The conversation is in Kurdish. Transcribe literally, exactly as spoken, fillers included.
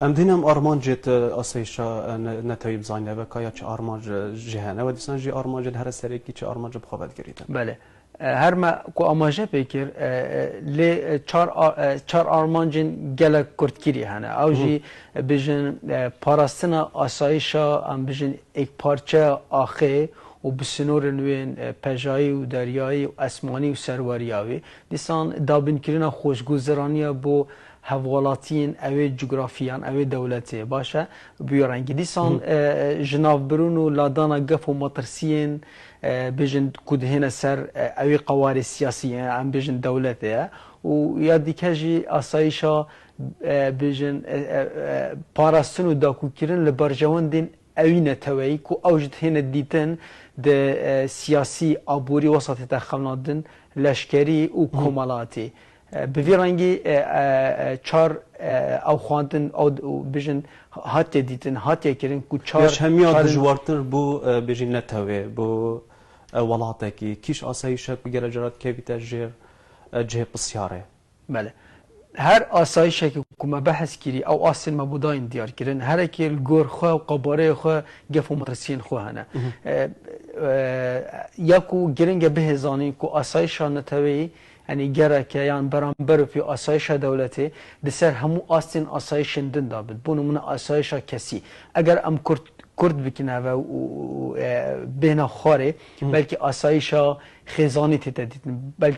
Em dîn em armancê te asayîşa, e, ne-, netewî bizanîne ve ka ya çi armanc, e, jî hene ve dîsan jî armancê li here serekî çi armanc bi xwe ve digirîtin. Belê. E, her me ku amaje pê kir, e, e, lê, e, çar a-, e, çar armancên gelek kurtkirî hene. Ew Hı hı. jî, e, bijin, e, parastina asayîşa, em bijin êkparçeya axê û bi sinorên wên, e, pejayî û deryayî û esmanî û serweriya wê. Dîsan dabînkirina xweşguzeraniya bo hevwelatiyên ew ê cografiyan, ew ê dewletê, baş e, bi wî rengî. Dîsan, Hı. e, e, jinavbirûn û ladana gef û metirsiyên, e, bijin ku dihêne ser, e, ew ê qewarê siyasî, e, em bijin dewletê ye. Û ya dîke jî asayîşa, e, bijin, e, e, e, parastin û dakûkirin li berjewendên ewî neteweyî ku ew jî dihêne dîtin di, e, siyasî, aborî wesa tête xewnandin, leşkerî û Hı. komelatî. E, bi vî rengî, e, e, e, çar, e, ew xwendin, ew d-, û bijin hatiye dîtin, hatiye kirin ku çar Yaş hemiya çar dijwartir bû, e, bijî netewê, bû, e, welatekî. Kîş asayîşe ku gere carat kevîte jêr, e, cihê pisyarê. Belê. Her asayîşekî ku me behs kirî, ew astên me bo dayîn diyar kirin. Herekê li gor xwe û qabareyê xwe gef û metirsiyên xwe hene. Mhm. E, e, ya ku giring e bihê zanîn ku asayîşa neteweyî, yanî gereke yan beramber bi asayîşa dewletê di ser hemû astên asayîşên din de bit. Bo nimûne asayîşa kesî. Eger em kurt, kurt bikin eve û, û, e, bêhna xwarê, Hı. belkî asayîşa xêzanî tête dîtin. Belkî